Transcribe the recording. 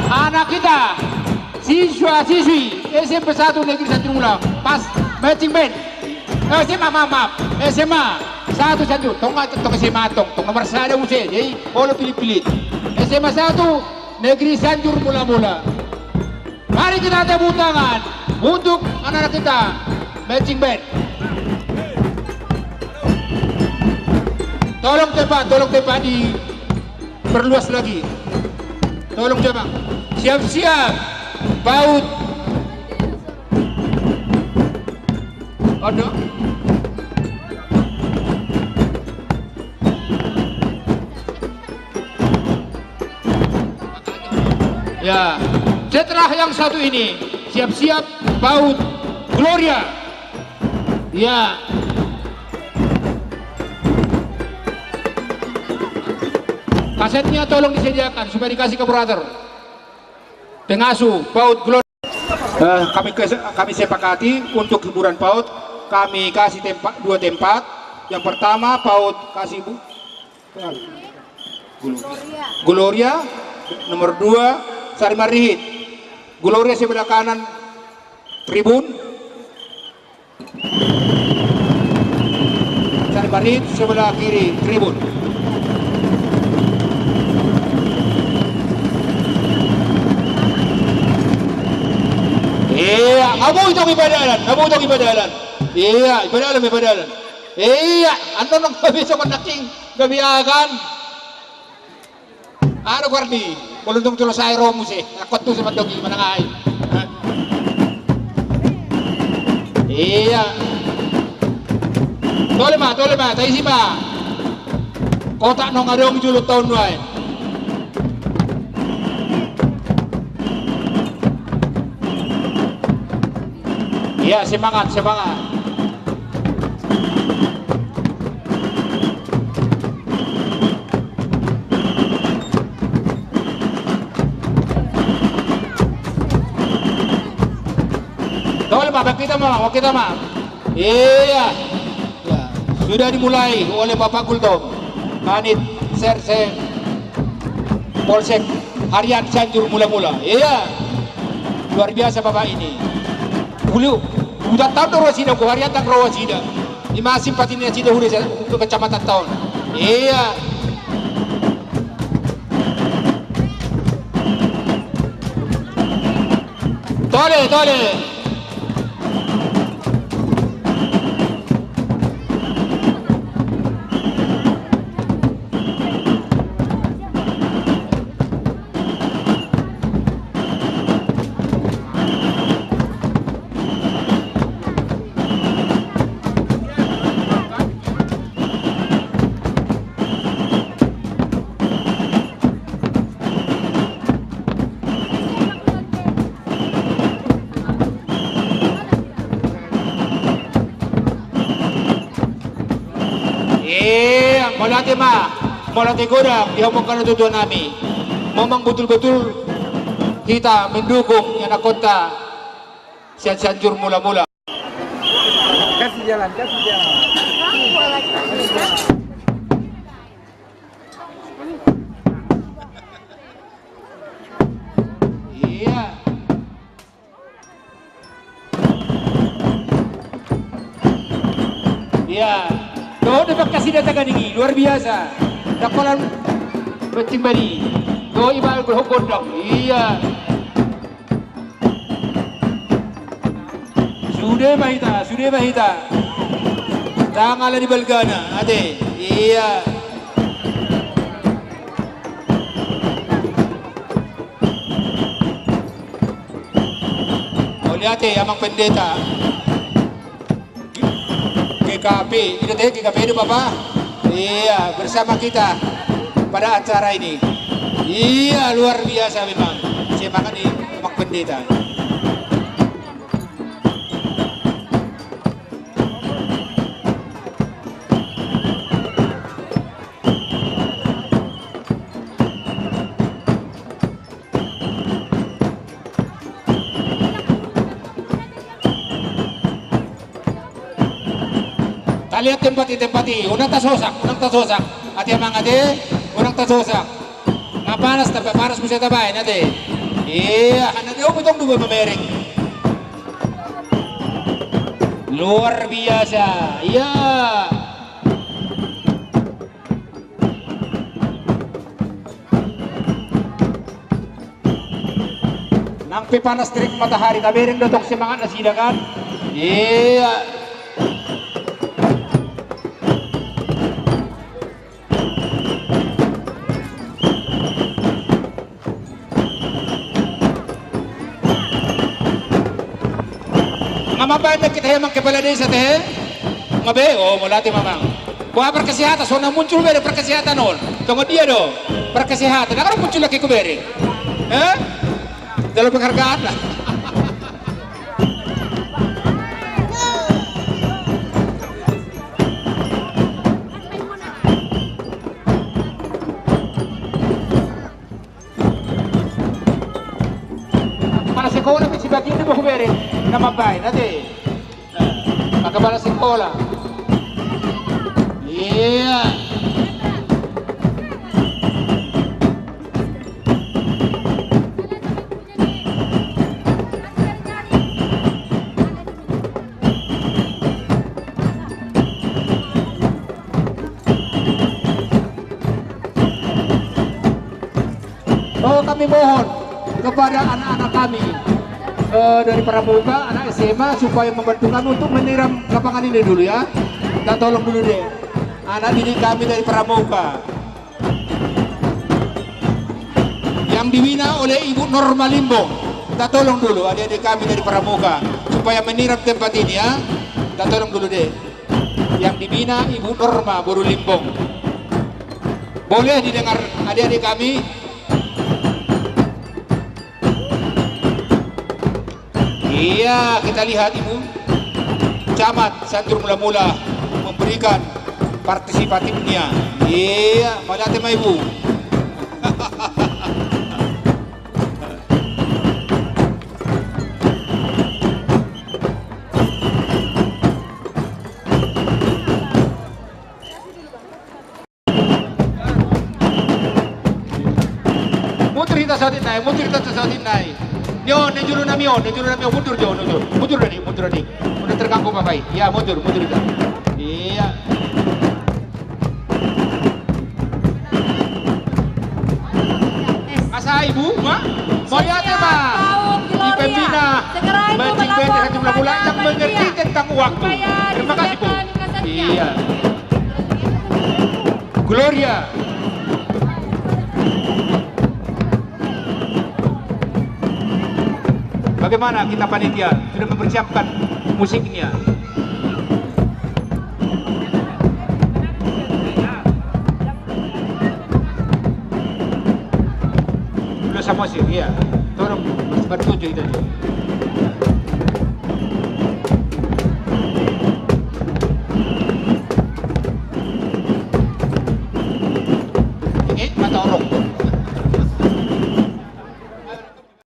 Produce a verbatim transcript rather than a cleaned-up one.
Anak hita, siswa siswi S M P satu Negeri Sanjur Mula, pas marching band. Eh, S M A, maaf, maaf. S M A satu Sanjur, tong, tong S M A tong, tong nomor sada muse, jadi olo pilit-pilit. S M A satu Negeri Sanjur Mula-mula. Mari kita tepuk tangan untuk anak-anak kita marching band. Tolong tempat, tolong tempat di perluas lagi. Tolong coba. Siap-siap. PAUD. Ada. Ya, setelah yang satu ini, siap-siap PAUD Gloria. Ya. Kasetnya tolong disediakan supaya dikasih ke brother. Pengasuh PAUD Gloria. Eh, kami kes-, kami sepakati untuk hiburan PAUD, kami kasih tempat, dua tempat. Yang pertama PAUD kasih bu-, Gloria. Nomor dua, Sari Marihit. Gloria sebelah kanan tribun. Sari Marihit sebelah kiri tribun. Iya, abu itu ibadah. Abu itu ibadah. Iya, ibadah, ibadah. Iya, annon nang bisa mendaking. Gabe aha kan? Aro Guardi, molo dung tulo sai ro muse, angkon tu si mandogi manang ai. Iya. Tole ma, tole ma, taisi ma. Kotak nunga adong jolo taon nuaeng. Iya, semangat, semangat. Tole ma, bang kita ma, bang kita ma. Iya. Ya, sudah dimulai oleh Bapak Gultom, Kanit Serse Polsek harian Sanjur Mula-mula. Iya. Luar biasa Bapak ini. Ulu, udah tahu do nasida, ku harian tang ro nasida. Ima simpati nasida hu desa, hu kecamatan taon. Iya. Tole, tole. Eh, mauliate ma, mauliate godang di hamu angka na tuatua nami. Memang betul-betul kita mendukung anakhonta sian Sanjur Mula-mula. Kasih jalan, kasih jalan. Iya. Iya. Dohot do pangkasida tagangi, luar biasa. Dakolan penting bani. Dohot iba gondang. Iya. Sude ma hita, sude ma hita. Ndang ala di balgana, ate. Iya. Mauliate, Amang Pendeta. G K P, kita teh G K P do, Bapak. Iya, bersama kita pada acara ini. Iya, luar biasa memang. Semangat nih, Amang Pendeta. Taliat tempat i, tempat i. Unang tasosak, unang tasosak. Ate amang ate, unang tasosak. Nga panas, tamba panas muse tabaen ate. Iya, hana dia betong dua mamereng. Luar biasa. Iya. Nang pe panas terik matahari, tabereng do tong semangat nasida kan? Iya. Nga mambaen na kita he amang kepala desa te he? Nga be, oh, mauliate ma amang. Boha parkesehatan, so na muncul be do parkesehatan on. Tongon dia do parkesehatan, na kan muncul lagi ku bere. Eh? Dalam penghargaan lah. Kepala sekolah pe sibagian do hubere na mambaen ate. Pak kepala sekolah. Iya. Oh, kami mohon kepada anak-anak kami, eh, dari Pramuka, anak S M A, supaya membantu kami untuk menyiram lapangan ini dulu ya. Minta tolong dulu deh. Anak didik kami dari Pramuka. Yang dibina oleh Ibu Norma Limbong. Minta tolong dulu adik-adik kami dari Pramuka supaya menyiram tempat ini ya. Minta tolong dulu deh. Yang dibina Ibu Norma boru Limbong. Boleh didengar adik-adik kami? Iya, kita lihat Ibu Camat Santur Mula-mula memberikan partisipatifnya. Iya, mauliate ma Ibu. Mundur hita saotik nai, mundur hita saotik nai. Nio, nio julu nami on, nio julu nami on, mundur jo, mundur. Mundur tadi, mundur tadi. Udah terganggu Bapak. Iya, mundur, mundur hita. Iya. Asa Ibu, ma? Mauliate ma. Di pembina Mancing Band Santur Mula-mula yang mengerti tentang waktu. Terima kasih, Bu. Iya. Gloria. Bagaimana kita panitia sudah mempersiapkan musiknya? Belum sama sih, iya. Tolong, masih baru tujuh itu aja.